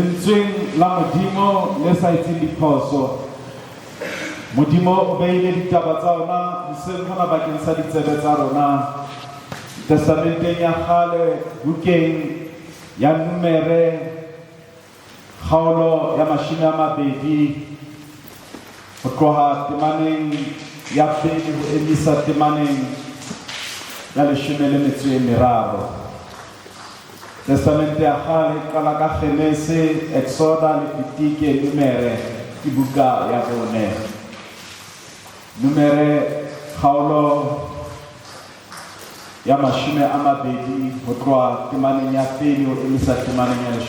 Lentsweng la Modimo le sa etseng diphoso, Modimo o beile ditaba tsa ona hoseng hona bakeng sa ditsebe tsa rona. Testamenteng ya kgale, bukeng ya Numere, kgaolo ya 20, ho tloha temaneng ya pele ho emisa temaneng ya 13. Testamente ya Kgale e qala ka Genese, Exoda, Lefitike, Numere ke buka ya bone. Numere kgaolo ya 20 ho tloha temaneng ya pele ho emisa temaneng ya 13.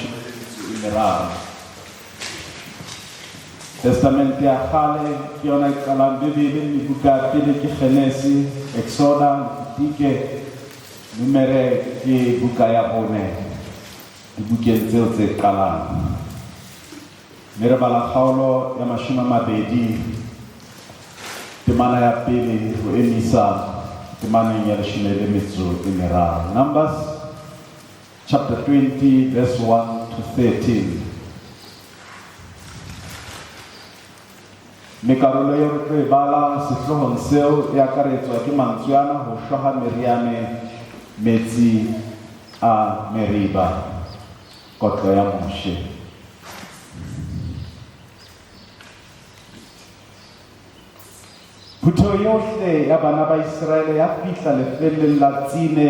Testamente ya Kgale ke yona e qalang Bibele, mme buka ya pele ke Genese, Exoda, Lefitike, Numere ke buka ya bone dibukeng tseo tse qalang. Mme re bala kgaolo ya 20, temana ya pele ho emisa temaneng ya 13. Numbers chapter 20 verse 1 to 13. Mme karolo eo re tlo e bala sehloohong seo e akaretswa ke mantswe ana: ho shwa ha Miriame, metsi a Meriba, kotlo ya Moshe. Phutheho yohle ya bana ba Iseraele ya fihla lefeelleng la Tsine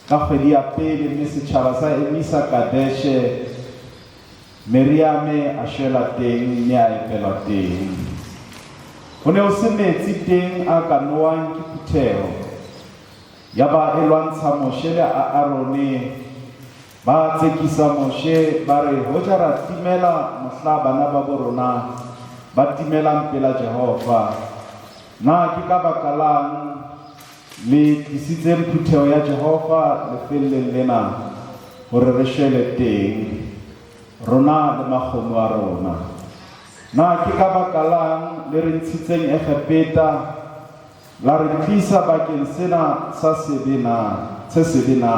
ka kgwedi ya pele, mme setjhaba sa emisa Kadeshe. Miriame a shwela teng mme a epelwa teng. Ho ne ho se metsi teng a ka nowang ke phutheho. Yaba e lwantsha Moshe le Aarone. Ba tsekisa Moshe, ba re, Hoja ra timela mohla bana babo rona ba timelang pela Jehova, na ke ka baka lang le tlisitseng phutheho ya Jehova lefeelleng lena, hore re shwele teng, rona le makgomo a rona? Na ke ka baka lang le re ntshitseng Egepeta, la re tlisa bakeng sena sa sebe na, se sebe na?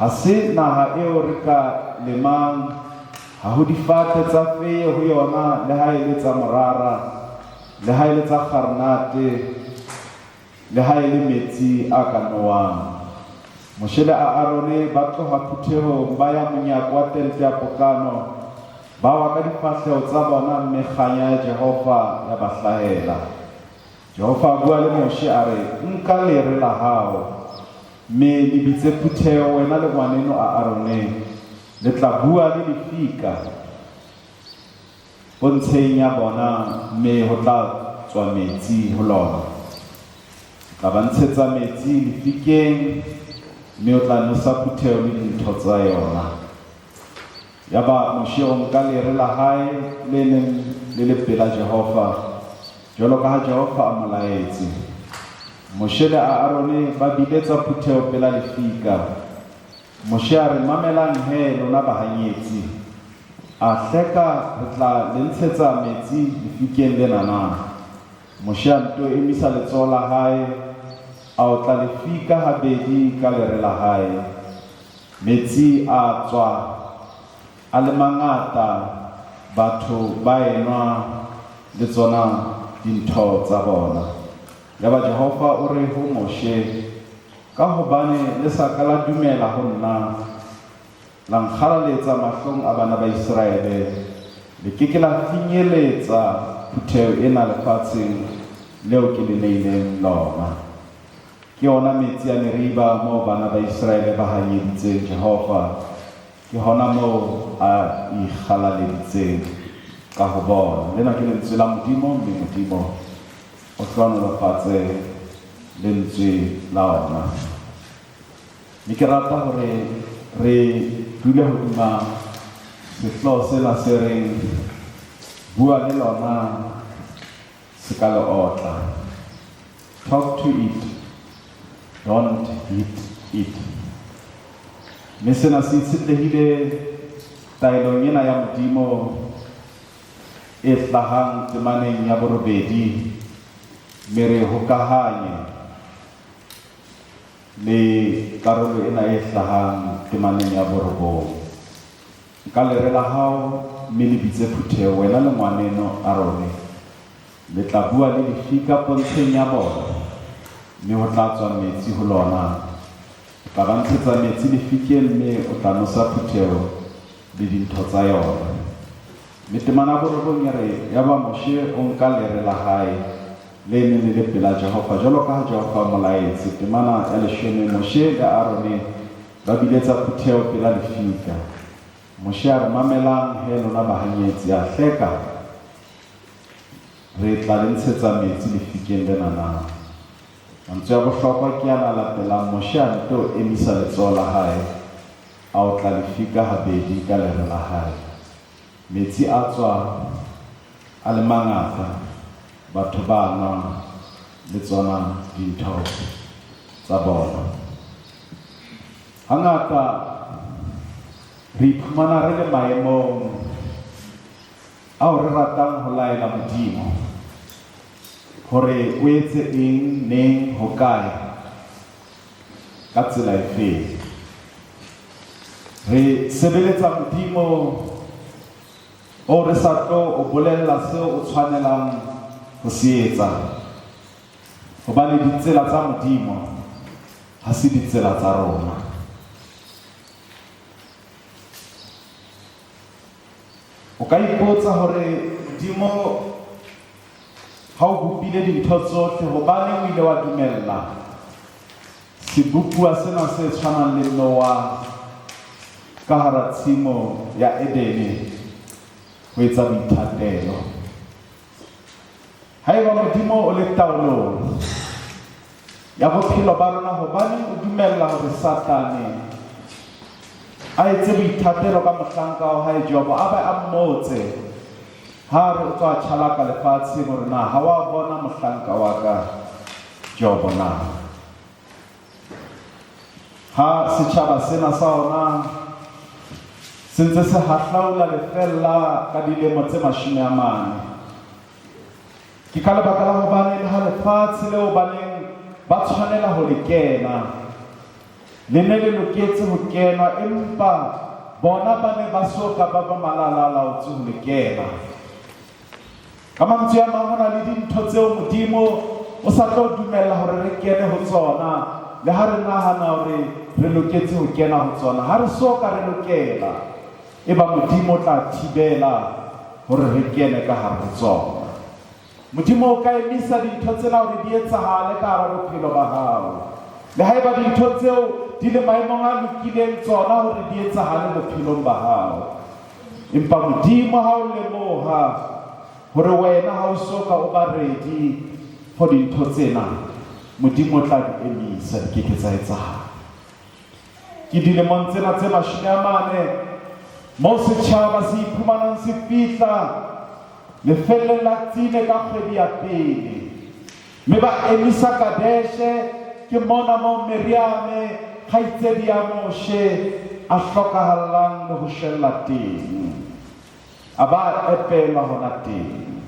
Ha se naha eo re ka lemang, ha ho difate tsa feie ho yona, le ha e le tsa morara, le ha e le tsa kgarnate, le ha e le metsi a ka nowang. Moshe le Aarone ba tloha phuthehong, ba ya monyako wa tente ya pokano, ba wa ka difahleho tsa bona, mme kganya ya Jehova ya ba hlahela. Jehova a bua le Moshe, a re, Nka lere la hao, mme le bitse phutheho, wena le ngwaneno Aarone, le tla bua le lefika pontsheng ya bona, mme ho tla tswa metsi ho lona. O tla ba ntshetsa metsi lefikeng, mme o tla nosa phutheho le dintho tsa yona. Yaba Moshe o nka lere la hae le neng le le pela Jehova, jwalo ka ha Jehova a mo laetse. Moshe le Aarone ba biletsa phutheho pela lefika. Moshe a re, Mamelang he, lona bahanyetsi! A hleka re tla le ntshetsa metsi lefikeng lena na? Moshe a nto emisa letsoho la hae, a otla lefika habedi ka lere la hae. Metsi a tswa a le mangata, batho ba enwa le tsona dintho tsa bona. Yaba Jehova o re ho Moshe, Ka hobane le sa ka la dumela ho nna, la nkgalaletsa mahlong a bana ba Iseraele, le ke ke la finyeletsa phutheho ena lefatsheng leo ke le neileng lona. Ke ona metsi a Meriba moo bana ba Iseraele ba hanyeditseng Jehova, ke hona moo a ikgalaleditseng ka ho bona. Lena ke lentswe la Modimo, mme Modimo o hlohonolofatse lentswe la ona. Mme ke rata hore re dule hodima sehlooho sena se reng bua le lona se ka le otla. Talk to it, don't hit it. Mme sena se itshetlehile taelong ena ya Modimo e hlahang temaneng ya borobedi, mme re hokahanye le karolo ena e hlahang temaneng ya borobong. Nka lere la hao mme le bitse phutheho, wena le ngwaneno Arone. Le tla bua le lefika pontsheng ya bona, mme ho tla tswa metsi ho lona. O tla ba ntshetsa metsi lefikeng mme o tla nosa phutheho le dintho tsa yona. Mme temana ya borobong e re, Yaba Moshe o nka lere la hae le neng le le pela Jehova, jwalo ka ha Jehova a mo laetse. Temana ya leshome, Moshe le Arone ba biletsa phutheho pela lefika. Moshe a re, Mamelang, he lona bahanyetsi, a hleka, re tla le ntshetsa metsi lefikeng lena na? Mantswe a bohlokwa ke ana a latelang, Moshe a nto emisa letsoho la hae, a otla lefika habedi ka lere la hae. Metsi a tswa a le mangata, batho ba nwa le tsona dintho tsa bona. Hangata re iphumana re le maemong ao re ratang ho laela Modimo hore o etse eng, neng, hokae, ka tsela efeng. Re sebeletsa Modimo o re sa tlo o bolella seo o tshwanelang ho se etsa, hobane ditsela tsa Modimo ha se ditsela tsa rona. O ka ipotsa hore Modimo ha o bopile dintho tsohle, hobaneng o ile wa dumella sebopuwa sena se tshwanang le Noah ka hara tshimo ya Edene ho etsa boithatelo? Haeba Modimo o le taolong ya bophelo ba rona, hobaneng o dumella hore Satane a etse boithatelo ka mohlanka wa hae Jobo, a be a mmotse ha a re o tswa tjhalaka lefatsheng hore na ha wa bona mohlanka wa ka Jobo na? Ha setjhaba sena sa ona se ntse se hahlaula lefeella ka dilemo tse 40, ke ka lebaka la hobane le ha lefatshe leo ba neng ba tshwanela ho le kena le ne le loketse ho kenwa, empa bona ba ne ba so ka ba ba malala-a-laotswe ho le kena. Ka mantswe a mang, ho na le dintho tseo Modimo o sa tlo dumella hore re kene ho tsona, le ha re nahana hore re loketse ho kena ho tsona. Ha re so ka re lokela, eba Modimo o tla thibela hore re kene ka hare ho tsona. Modimo o ka emisa dintho tsena hore di etsahale ka hara bophelo ba hao, le haeba dintho tseo di le maemong a lokileng tsona hore di etsahale bophelong ba hao. Empa Modimo ha o lemoha hore wena ha o so ka o ba ready for dintho tsena, Modimo o tla di emisa, di ke ke tsa etsahala. Ke dilemong tsena tse 40 moo setjhaba se iphumanang se fihla lefelleng la Tsine ka kgwedi ya pele, mme ba emisa Kadeshe. Ke mona moo Miriame, kgaitsedi ya Moshe, a hlokahallang le ho shwella teng, a ba a epelwa hona teng.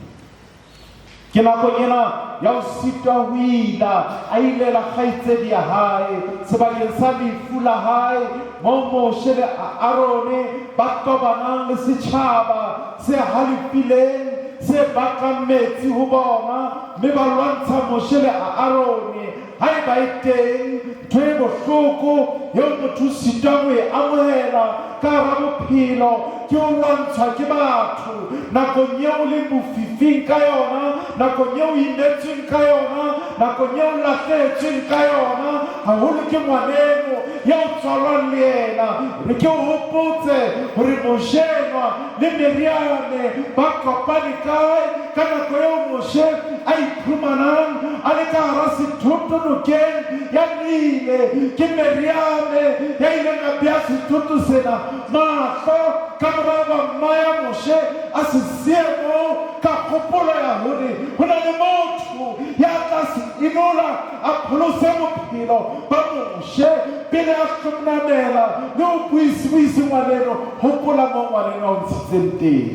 Ke nakong ena ya ho sitwa ho ila, a ilela kgaitsedi ya hae sebakeng sa lefu la hae, moo Moshe le Arone ba tobanang le setjhaba se halefileng se batlang metsi ho bona, mme ba lwantsha Moshe le Arone. Haeba e teng ntho e bohloko eo motho o sitwang ho e amohela ka hara bophelo, ke ho lwantshwa ke batho nakong eo o leng bofifing ka yona, nakong eo o imetsweng ka yona, nakong eo o lahlehetsweng ka yona, haholo ke ngwaneno ya o tswalwang le yena. Re ke o hopotse hore Moshe enwa le Miriame ba kopane kae ka nako eo Moshe a iphumanang a le ka hara sethoto nokeng ya Nile. Ke Miriame ya ileng a bea sethoto sena mahlo ka mora hoba mmaya Moshe a se siye moo ka kgopolo ya hore ho na le motho ya tla se inola a pholose bophelo ba Moshe pele a hlomnamela le ho buise ngwaneno. Hopola moo ngwaneno a o ntshitseng teng.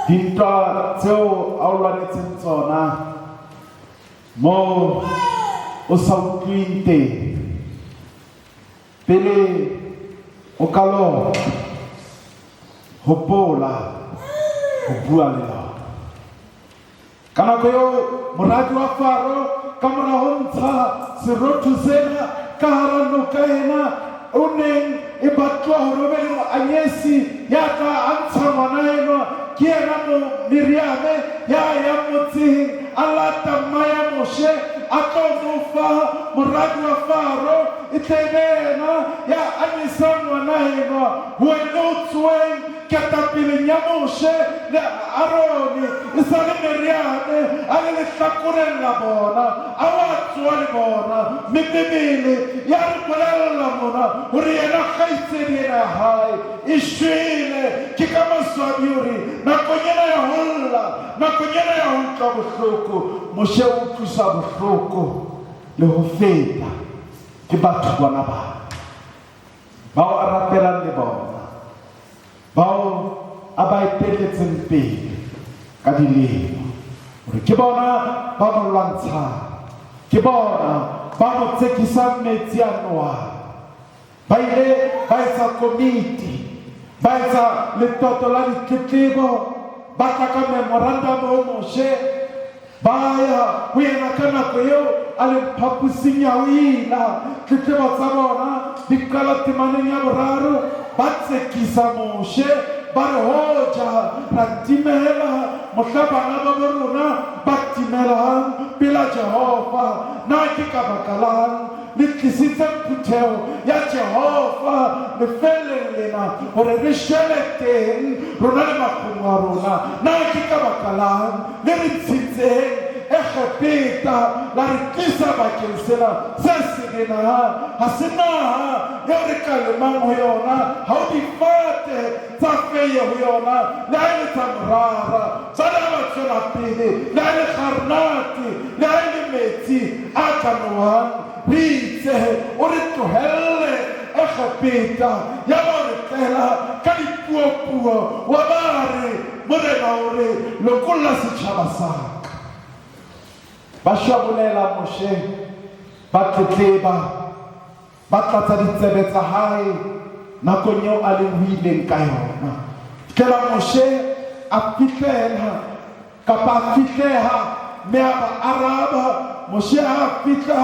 Dintwa tseo a o lwanetseng tsona moo o sa utlweng teng. Pele O ka lona. Hopola ho bua le lona. Ka nako eo moradi wa Faro ka mora ho ntsha serotho sena ka hara noka ena o neng e batluwa hore o be le moanyesi ya tla a ntsha ngwana enwa ke yena mo Miriame ya yang motseng a lata mma ya Moshe a tlo mo fa moradi wa Faro e tle e be yena ya anyisang ngwana enwa ho ene o tsoeng Ketapeleng ya Moshe le Arone, e sa le Miriame a le lehlakoreng la bona, a wa tsoa le bona. Mme Bibele ya re bolella mona hore yena kgaitsedi ena ya hae e shwele. Ke ka maswabi hore nakong ena ya ho lla, nakong ena ya ho utlwa bohloko, Moshe o utlwiswa bohloko le ho feta ke batho bona bana. Bao a rapelang le bona, bao a ba etelletseng pele ka dilemo, hore ke bona ba mo lwantshang, ke bona ba mo tsekisang metsi a nowang. Ba ile ba etsa komiti, ba etsa letoto la ditletlebo, ba tla ka memorandamo ho Moshe, Ba ya ho yena ka nako eo a leng phaposing ya ho ila. Tletlebo tsa bona di qala temaneng ya boraro. Ba tsekisa Moshe, ba re, Hoja ra timela mohla bana ba bo rona ba timelang pela Jehova, na ke ka baka lang le tlisitse phutheho ya Jehova lefeelleng lena hore re shwele teng, rona le makgomo a rona? Na ke ka baka lang le re ntshitseng Egepeta la re tlisa bakeng sena se sebe? Na ha se naha eo re ka lemang ho yona? Ha ho difate tsa feie ho yona, le ha e le tsa morara. Jwale ha ba tswela pele, le ha e le kgarnate, le ha e le metsi a ka nowang, re itse, O re tlohelle Egepeta. Yaba o re tlela ka dipuopuo, wa ba re, Morena o re, Lokolla setjhaba sa ka. Ba shwabolela Moshe, ba tletleba. Ba tlatsa ditsebe tsa hae nakong eo a leng ho ileng ka yona. Fihlela Moshe a fihlela, kapa a fihleha, mme a ba araba. Moshe ha a fihla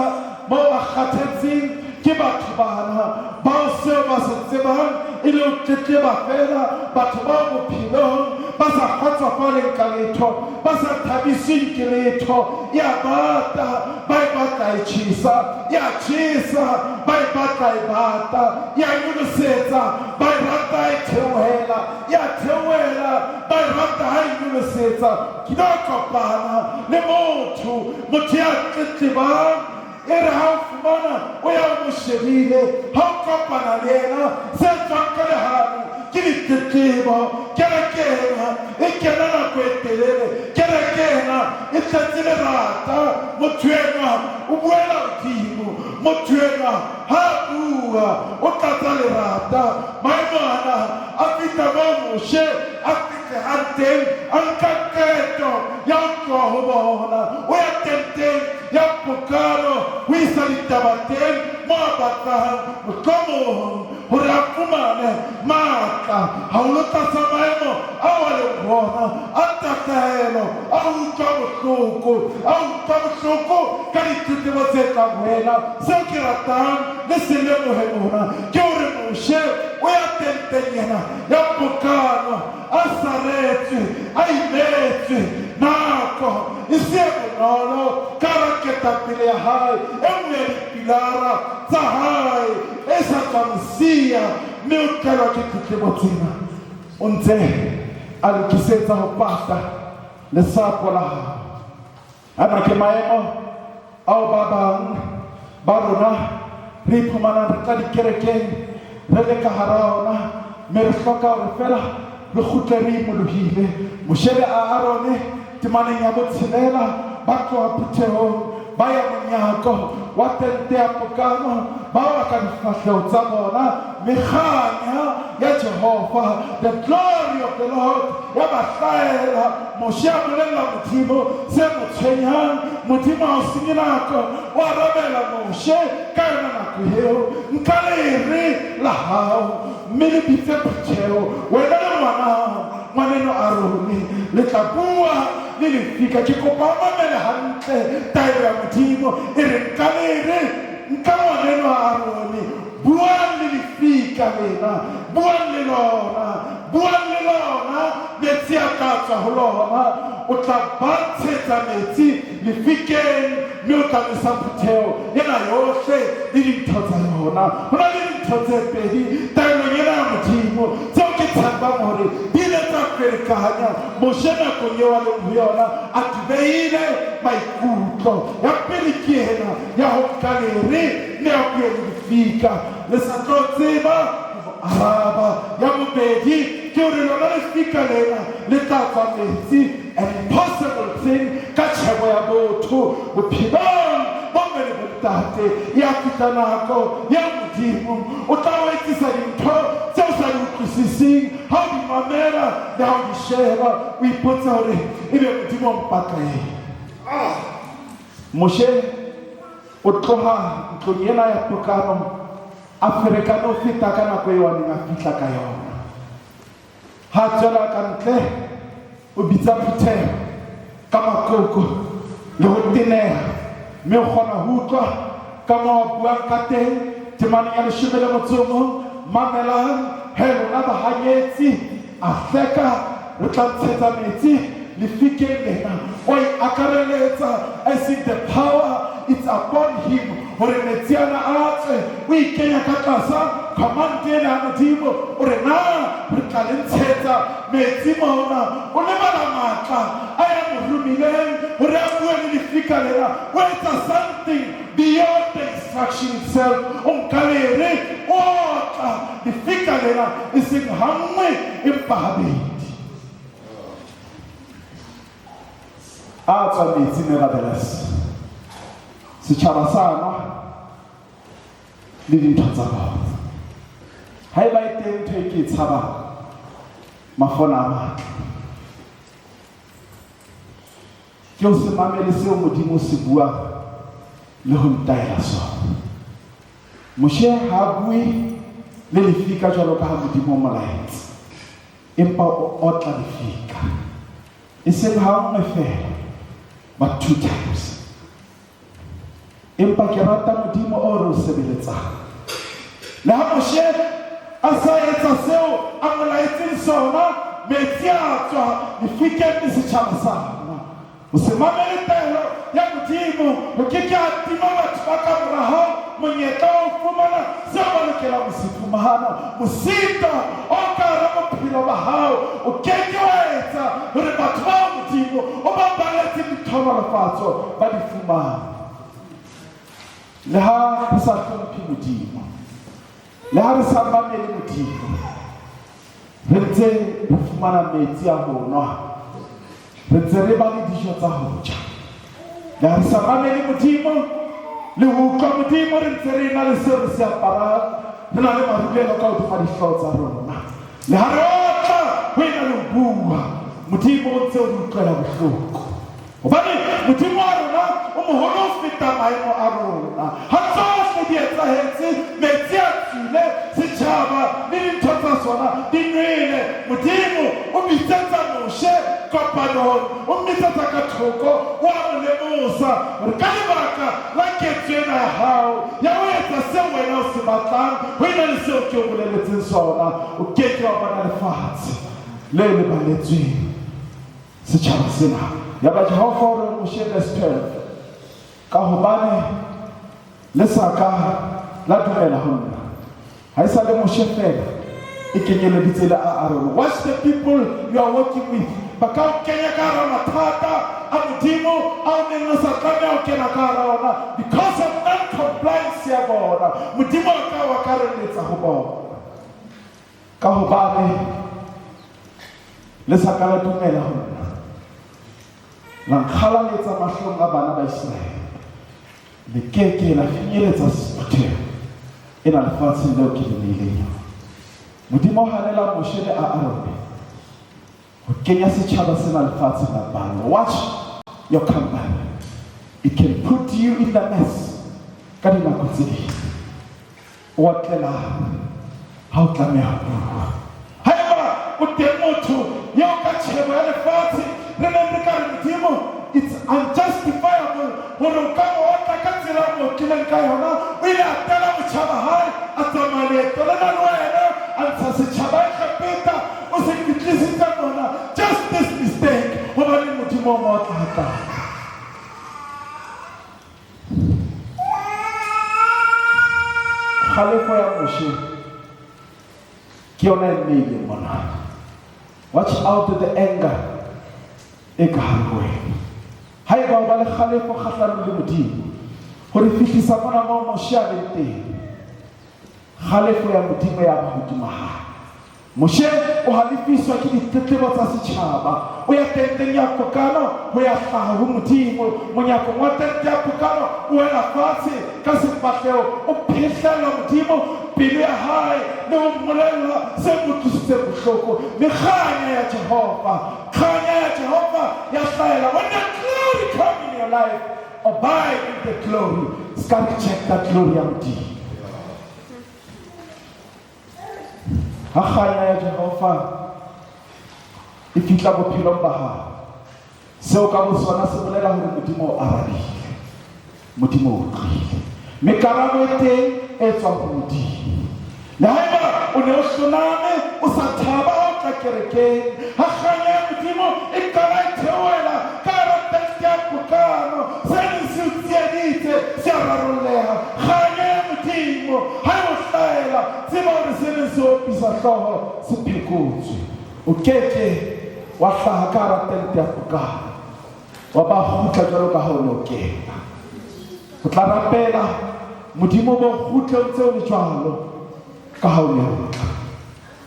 moo a kgathetseng ke batho bana, bao seo ba se tsebang e le ho tletleba feela, batho bao bophelong ba sa kgotsofaleng ka letho, ba sa thabisweng ke letho, ya bata, ba e batla e tjhesa, ya tjhesa, ba e batla e bata, ya nyolosetsa, ba e rata e theohela, ya theohela, ba e rata ha e nyolosetsa. Ke tlo kopana le motho, motho ya tletlebang, e re ha o fumana o ya o mo shebile, ha o kopana le yena, se tswang ka lehano ke ditletlebo. Kereke ena e kena nako e telele, kereke ena e tletse lerata. Motho enwa o buela hodimo, motho enwa ha a bua o tlatsa lerata. Maemo ana a fihla moo Moshe a fihlehang teng, a nka qeto ya ho tloha ho bona, o ya tenteng ya pokano ho isa ditaba teng moo a batlang, mohlomong hore a fumane matla haholo tlasa maemo ao a leng ho ona a tahlehelo, a utlwa bohloko, a utlwa bohloko ka ditletlebo tse tlang ho yena. Seo ke ratang le se lemohe mona ke hore Moshe o ya tenteng ena ya pokano a saretswe, a imetswe, nako e se e bonolo ka hara ketapele ya hae, e nngwe ya dipilara tsa hae e sa tswa mo siya, mme o tlelwa ke tletlebo tsena. O ntse a lokisetsa ho pata lesapo la hao. Ana ke maemo ao ba bang ba rona re iphumanang re tla dikerekeng re le ka hara ona, mme re hloka hore feela re kgutle re imolohile. Moshe le Aarone temaneng ya botshelela ba tloha phuthehong. Ba ya monyako wa tente ya pokano, ba wa ka difahleho tsa bona, mme kganya ya Jehova, the glory of the Lord, ya ba hlahela. Moshe a bolella Modimo se mo tshwenyang. Modimo ha o senye nako, o arabela Moshe ka yona nako eo. Nka lere la hao mme le bitse phutheho, wena le ngwanao, ngwaneno Arone, le tla bua le lefika. Ke kopa o mamele hantle taelo ya Modimo e re nka lere, nka ngwaneno Arone, buang le lefika lena, buang le lona, buang le lona, metsi a tla tswa ho lona. O tla ba ntshetsa metsi lefikeng, mme o tla nwesa phutheho ena yohle le dintho tsa yona. Ho na le dintho tse pedi taelong ena ya Modimo tseo ke tshepang hore di ile tsa ferekanya Moshe nakong eo a leng ho yona a dubehile maikutlo. Ya pele ke ena ya ho nka lere mme a bue le lefika le sa tlo tseba ho mo araba. Ya bobedi ke hore lona lefika lena le tla tswa metsi, an impossible thing ka tjhebo ya botho bophelong bomme le bontate. Ya fihla nako eo Modimo o tla o etsisa dintho tseo o sa di utlwisising. Ha o di mamela le ha o di sheba, o ipotse hore ebe Modimo o mpatla eng. Moshe o tloha ntlong ena ya pokano a ferekane ho feta ka nako eo a neng a fihla ka yona. Ha a tswela ka ntle, o bitsa phutheho ka makoko le ho teneha, mme o kgona ho utlwa ka moo a buang ka teng temaneng ya 11. Mamelang he lona bahanyetsi, a hleka, re tla ntshetsa metsi lefikeng lena. O e akareletsa as if the power it's upon him hore metsi ana a tswe. O ikenya ka tlasa command ena ya Modimo, o re na re tla le ntshetsa metsi mona. O lebala matla a ya mo romileng hore a bue le lefika lena. O etsa something beyond the instruction itself. O nka lere, o otla lefika lena, e seng hanngwe empa habedi. A tswa metsi nevertheless. Setjhaba sa nwa le dintho tsa bona. Haeba e teng ntho e ke e tshabang, mafona a matle, ke ho se mamele seo Modimo o se buang le ho ntaela sona. Moshe ha a bue le lefika jwalo ka ha Modimo o mo laetse, empa o otla lefika, e seng ha nngwe feela, but two times. Empa ke rata Modimo o re o sebeletsang. Le ha Moshe a sa etsa seo a mo laetseng sona, metsi a tswa lefikeng le setjhaba sa nwa. Ho se mamele taelo ya Modimo ho ke ke ha tima batho ba ka mora hao monyetla wa ho fumana seo ba lokelang ho se fumana. Mosito o ka hara bophelo ba hao o ke ke wa etsa hore batho bao Modimo o ba baletseng ditlhohonolofatso ba di fumane. Le ha re sa hlomphe Modimo, le ha re sa mamele Modimo, re ntse re fumana metsi a ho nwa, re ntse re ba le dijo tsa ho ja. Le ha re sa mamele Modimo le ho utlwa Modimo, re ntse re ena le seo re se aparang, re na le marulelo ka hodima dihlooho tsa rona. Le ha re otla ho ena le ho bua, Modimo o ntse o re utlwela bohloko. Hobane Modimo wa rona o moholo ho feta maemo a rona. Ha tsohle di etsahetse, metsi a tswile, setjhaba le dintho tsa sona di nwele, Modimo o bitsetsa Moshe kopanong, o mmitsetsa ka thoko, o a mo lemosa hore ka lebaka la ketso ena ya hao ya ho etsa seo wena o se batlang ho ena le seo ke o boleletseng sona, o ke ke wa bona lefatshe le lebaletsweng setjhaba sena. Yaba Jehova o re ho Moshe, verse 12, ka hobane le sa ka la dumela ho nna, ha e sa le Moshe feela, e kenyeleditse le Aarone. Watch the people you are working with. Ba ka o kenya ka hara mathata a Modimo a o neng o sa tlameha ho kena ka hara ona because of non-compliance ya bona. Modimo a ka o akarelletsa ho bona. Ka hobane le sa ka la dumela ho nna, la nkgalaletsa mahlong a bana ba Iseraele. Le ke ke la finyeletsa phutheho ena lefatsheng leo ke le neileng yona. Modimo o hanela Moshe le Aarone ho kenya setjhaba sena lefatsheng la pallo. Watch your company. It can put you in the mess ka dinako tse ding. O atlelang ha o tlameha ho bua. Haeba o teng motho eo ka tjhebo ya lefatshe re neng re ka re Modimo, it's unjustifiable hore o ka mo otla ka tsela o mo otlileng ka yona. O ile a tela botjha ba hae, a tsamaya leeto lena le wena, a ntsha setjhaba Egepeta, o se fihlisitse mona. Just this mistake, hobaneng Modimo o mo otla hakana? Kgalefo ya Moshe ke yona e mmeileng mona. Watch out the anger e ka hare ho wena. Haeba o ba le kgalefo kgahlanong le Modimo, ho re fihlisa mona moo Moshe a leng teng, kgalefo ya Modimo ya ba hodima hae. Moshe o halefiswa ke ditletlebo tsa setjhaba. O ya tenteng ya pokano ho ya hlaha ho Modimo. Monyakong wa tente ya pokano o wela fatshe ka sefahleho, o phehlella Modimo pelo ya hae le ho mmolella se mo utlwisitseng bohloko. Mme kganya ya Jehova, kganya ya Jehova ya hlahela. When the glory come in your life, abide in the glory. Se ka rejecta glory ya Modimo. Ha kganya ya Jehova e fihla bophelong ba hao, seo ka bosona se bolela hore Modimo o arabile, Modimo o utlwile, mme karabo e teng e tswang ho Modimo. Le haeba o ne o hloname, o sa thaba ha o tla kerekeng, ha kganya ya Modimo e qala e theohela ka hara tente ya pokano, se neng se o tsieditse se a rarolleha. Kganya ya Modimo ha e o hlahela, tseba hore se neng se opisa hlooho se phekotswe. O ke ke wa hlaha ka hara tente ya pokano wa ba kgutla jwalo ka ha o ne o kena. O tla rapela Modimo bo kgutle o ntse o le jwalo ka ha o ne o tla,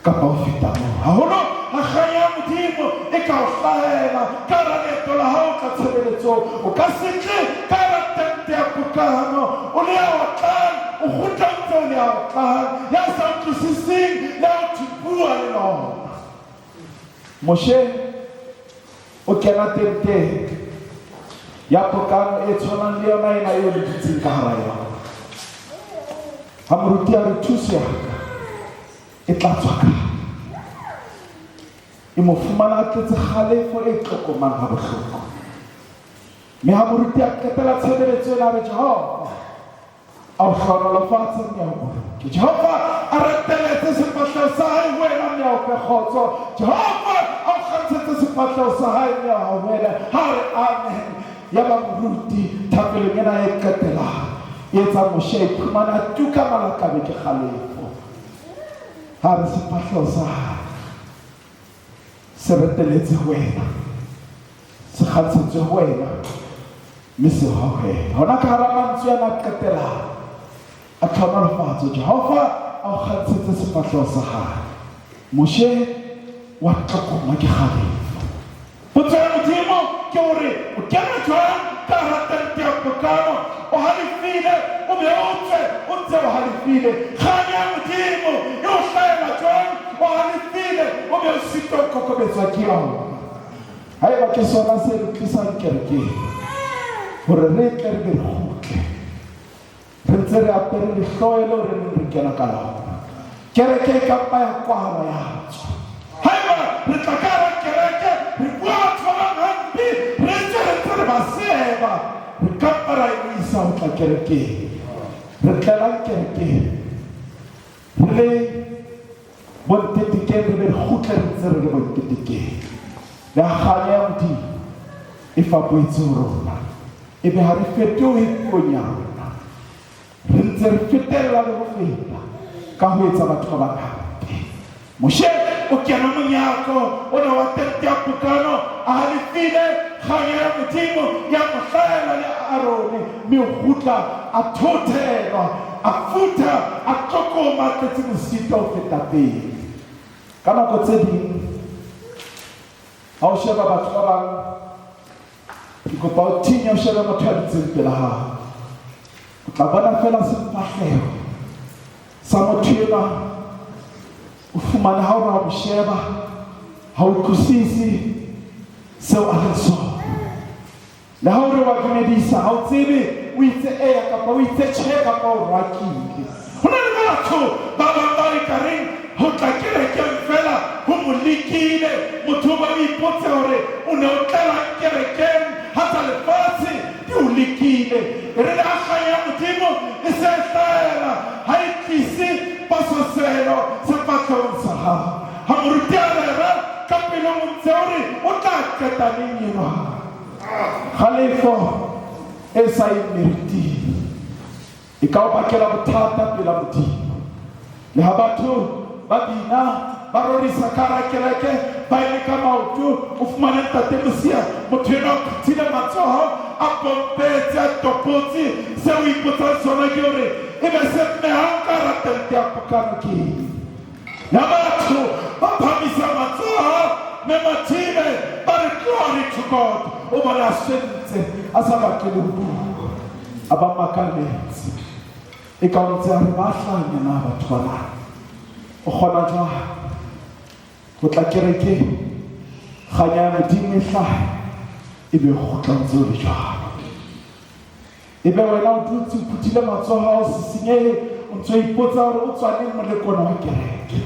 kapa ho feta moo. Haholo ha kganya ya Modimo e ka o hlahela ka hara leeto la hao tla tshebeletsong, o ka se tle ka hara tente ya pokano o le ya otlang, o kgutla o ntse o le ya otlang, ya sa utlwisiseng le ha o thwe bua le lona. Moshe o kena tenteng ya pokano e tshwanang le yona ena eo le dutseng ka hara yona. Ha moruti a re thuso ya ka e tla tswa kae? E mo fumana a tletse kgalefo e tlokomang ha bohloko. Mme ha moruti a qetela tshebeletso ena a re, Jehova a o hlohonolofatse mme a o boloke. Jehova a reteletse sefahleho sa hae ho wena mme a o fe kgotso. Jehova a o kgantshetse sefahleho sa hae mme a o hauhele. Ha re amen. Yaba moruti thapelong ena e qetelang e etsa Moshe a iphumana a tuka malakabe ke kgalefo. Ha re sefahleho sa hae se reteletse ho wena, se kgantshetswe ho wena, mme se hohele. Hona ka hara mantswe ana a qetelang a tlhohonolofatso, Jehova a o kgantshetse sefahleho sa hae. Moshe wa tlokoma ke kgalefo. Potso ya Modimo ke hore o kena jwang ka hara tente ya pokano o halefile, o be o tswe o ntse o halefile? Kganya ya Modimo e o hlahela jwang o halefile, o be o sitwa ho kokobetswa ke yona? Haeba ke sona se re tlisang kerekeng, hore re tle re be re kgutle re ntse re apere lehloyo leo re neng re kena ka lona, kereke e ka mpa ya kwalwa ya tswa. Haeba re tla ka hara kereke re bua batho ba bang hampe, re tswe re ntse re ba seba, re ka mpa ra emisa ho tla kerekeng. Re tlelang kerekeng re le bontetekeng, re be re kgutle re ntse re le bontetekeng. Le ha kganya ya Modimo e fapohetse ho rona, ebe ha re fetohe puong ya rona, re ntse re fetella le ho feta ka ho etsa batho ba bang hampe. Moshe o kena monyako ona wa tente ya pokano a halefile, kganya ya Modimo ya mo hlahela le Aarone, mme o kgutla a thothelwa, a futha, a tlokoma, a tletse mosito ho feta pele. Ka nako tse ding ha o sheba batho ba bang, ke kopa o thinye o shebe motho ya dutseng pela hao. O tla bona feela sefahleho sa motho enwa, o fumane ha o re wa mo sheba, ha o utlwisise seo a leng sona. Le ha o re wa dumedisa, ha o tsebe o itse eya kapa o itse tjhe kapa o rohakile. Ho na le batho ba bang ba e ka reng ho tla kerekeng feela ho mo lekile. Motho o be o ipotse hore o ne o tlelang kerekeng ha tsa lefatshe di o lekile. E re le ha kganya ya Modimo e se e hlahela, ha e tlise pososelo sefahlehong sa hao. Ha moruti a rera, ka pelong o ntse o re o tla qeta neng enwa. Kgalefo e sa yeng meriting e ka o bakela bothata pela Modimo. Le ha batho ba bina ba rorisa ka hara kereke ba eme ka maoto, o fumane Ntate Mosia motho enwa o phuthile matsoho a pompetse a topotse. Seo o ipotsang sona ke hore ebe se mmehang ka hara tente ya pokano ke eng? Ya batho ba phamisa matsoho me Mathibe ba re glory to God. O bona a swentse a sa batle le ho bua, a ba makaletse. E ka o ntse a re ba hlanya na batho bana. O kgona jwang ho tla kerekeng kganya ya Modimo e hlahe ebe o kgutla o ntse o le jwalo? Ebe wena o dutse o phuthile matsoho a o sisinyehe o ntse o ipotsa hore o tswa neng molekona wa kereke.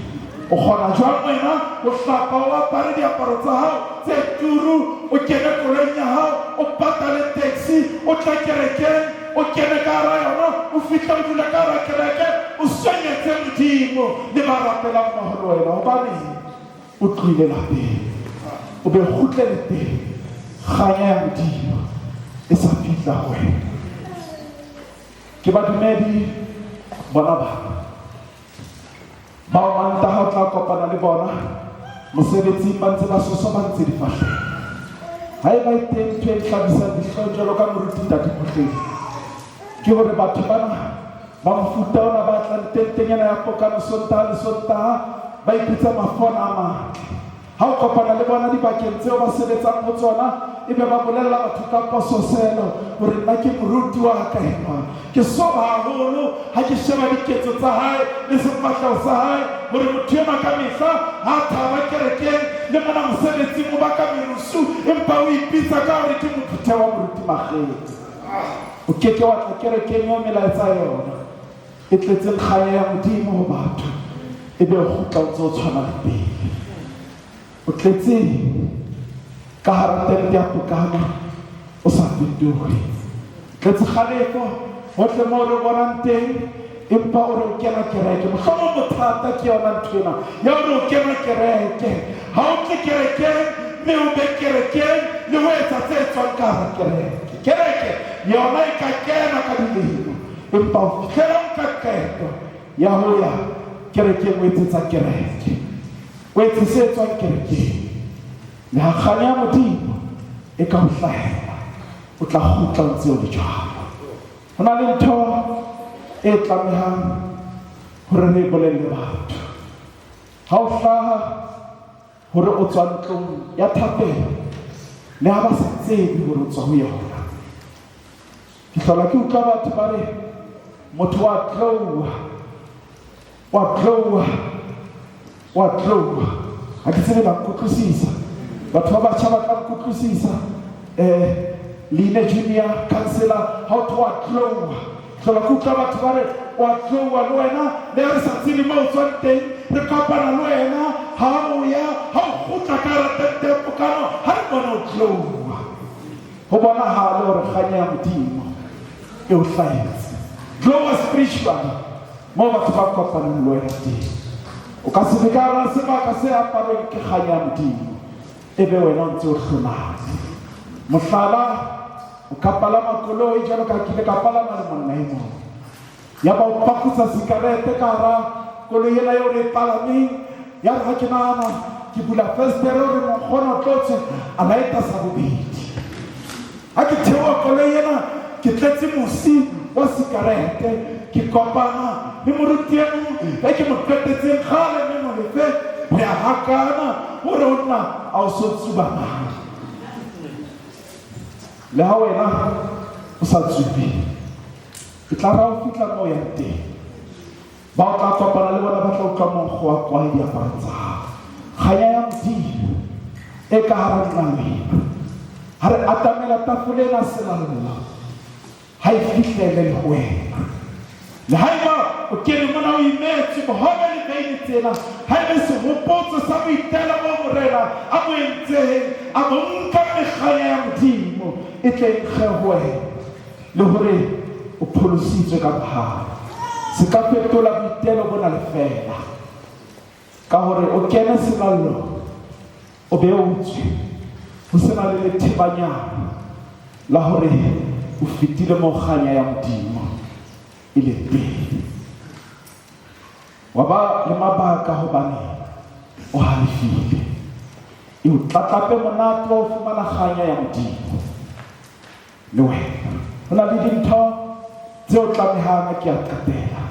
O kgona jwang wena ho hlapa o apare diaparo tsa hao tse turu, o kene koloing ya hao, o patale taxi, o tle kerekeng, o kene ka hara yona, o fihle o dule ka hara kereke, o swenyetse Modimo le ba rapelang mmoho le wena. Hobaneng? O tlohile lapeng, o be kgutlele teng, kganya ya Modimo e sa fihla ho wena. Ke badumedi bona bana bao Mantaha o tla kopana le bona mosebetsing ba ntse ba sosobantse difahleho. Haeba e teng ntho e nhlabisang dihlong jwalo ka moruti Ntate Mohledi, ke hore batho bana Ba mofuta ona ba tlang tenteng ena ya pokano Sontaha le Sontaha ba ipitsa mafona a matle. Ha o kopana le bona dibakeng tseo ba sebetsang ho tsona, ebe ba bolella batho ka pososelo hore nna ke moruti wa ka enwa. Ke swaba haholo ha ke sheba diketso tsa hae le sefahleho sa hae hore motho enwa ka mehla ha a thaba kerekeng le mona mosebetsing o baka merusu empa o ipitsa ka hore ke mophutheho wa moruti Makgethe. O ke ke wa tla kerekeng eo melaetsa ya yona e tletseng kganya ya Modimo ho batho, ebe o kgutla o ntse o tshwana le pele. O tletse ka hara tente ya pokano o sa fetohe. Tletse kgalefo hohle moo re bonang teng, empa o re o kena kereke. Mohlomong bothata ke yona ntho ena ya hore o kena kereke. Ha o tle kerekeng mme o be kerekeng le ho etsa tse tswang ka hara kereke. Kereke yona e ka kena ka dilemo, empa ho fihlela o nka qeto ya ho ya kerekeng o etsetsa kereke, o etse se tswang kerekeng. Le ha kganya ya Modimo e ka o hlahela, o tla kgutla o ntse o le jwalo. Ho na le ntho e tlamehang hore re e bolelle batho. Ha o hlaha hore o tswa ntlong ya thapelo, le ha ba sa tsebe hore o tswa ho yona. Ke hlola ke utlwa batho ba re motho wa tlowa, wa tlowa, wa tlowa. Ha ke tsebe la nkutlwisisa. Batho ba batjha ba tla nkutlwisisa. Line Junior Councillor, ha o thwe wa tlowa. Hlola ke utlwa batho ba re wa tlowa le wena, le ha re sa tsebe moo o tswang teng, re kopana le wena ha o ya, ha o kgutla ka hara tente ya pokano, ha re bone o tlowa. Ho bonahale hore kganya ya Modimo e o hlahetse. Glowa spiritually moo batho ba kopanang le wena teng. O ka se be ka hara sebaka se aparweng ke kganya ya Modimo, ebe wena o ntse o hloname. Mohlala, o ka palama koloi jwalo ka ke ile ka palama le monna e mong. Yaba o pakutsa sikarete ka hara koloi ena eo re e palameng. Ya re ha ke nahana ke bula festere hore monkgono o tlo tswa, a laeta sa bobedi. Ha ke theoha koloi ena ke tletse mosi wa sikarete, ke kopana le moruti e mong e ke mo qetetseng kgale mme Molefe, re a hakana o re ho nna a o so tsuba na? Le ha wena o sa tsube. E tla ra o fihla moo o yang teng, ba o tla kopana le bona ba tla utlwa monkgo wa kwae diaparong tsa hao. Kganya ya Modimo e ka hara nna le wena. Ha re atamela tafole ena selallo, ha e fihlele le ho wena. Le haeba o kene mona o imetswe bohobe le veine tsena, ha e be sehopotso sa boitelo boo Morena a bo entseng, a bo nka mme kganya ya Modimo e tle e nkge ho wena, le hore o pholositswe ka mohau. Se ka fetola boitelo bona lefeela, ka hore o kene selallong o be o tswe ho se na le lethebanyana la hore o fetile moo kganya ya Modimo e leng teng. Wa ba le mabaka hobane o halefile. E o tlatlape monate wa ho fumana kganya ya Modimo. Le wena ho na le dintho tse o tlamehang ke a qetela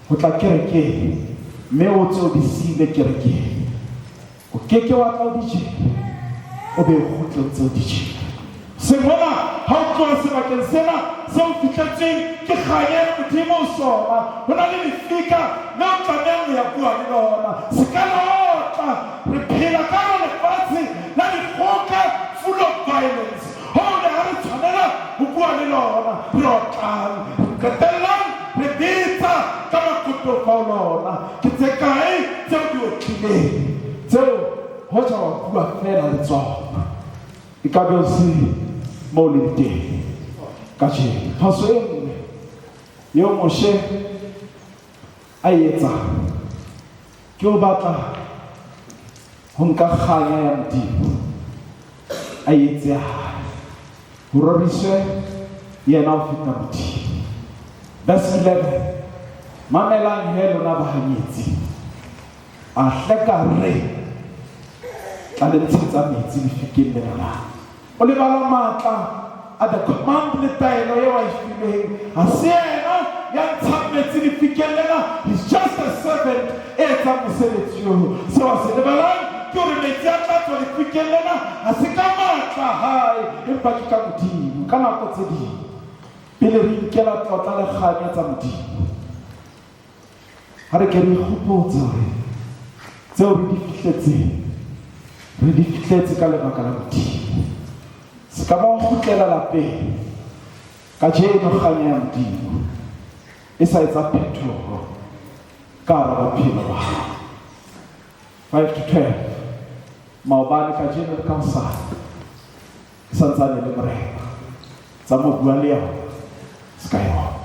ho tla kerekeng mme o tse o di siile kerekeng. O ke ke wa tla o di jele, o be o kgutle o ntse o di jele. Se mona ha o tloha sebakeng sena se o fihletsweng ke kganya ya Modimo ho sona, ho na le lefika le o tlamehang ho ya bua le lona. Se ka la otla. Re phela ka hara lefatshe la dikgoka, full of violence. Hoo le ha re tshwanela ho bua le lona, re otlang. Re qetellang re betsa ka makotofa ho lona. Ke tse kae tseo di otlileng, tseo hoja wa bua feela le tsona, e ka be o se moo o leng teng kajeno. Phoso e nngwe eo Moshe a e etsang ke ho batla ho nka kganya ya Modimo a e etse ya hae. Ho roriswe yena ho feta Modimo. Verse 11. Mamelang he lona bahanyetsi. A hleka re tla le ntshetsa metsi lefikeng lena la. O lebala matla a the command le taelo eo a e filweng. Ha se yena ya ntshang metsi lefikeng lena, he's just a servant e etsang mosebetsi oo. Seo a se lebalang ke hore metsi a tla tswa lefikeng lena ha se ka matla a hae, empa ke ka Modimo. Ka nako tse ding, pele re inkela tlotla le kganya tsa Modimo, ha re ke re ikgopotse hore tseo re di fihletseng, re di fihletse ka lebaka la Modimo. Se ka ba o kgutlela lapeng kajeno kganya ya Modimo e sa etsa phetoho ka hara bophelo ba hao. 5 to 12 maobane kajeno le ka hosane e sa ntsane le Morena. Tsa mo bua le yona se ka yona.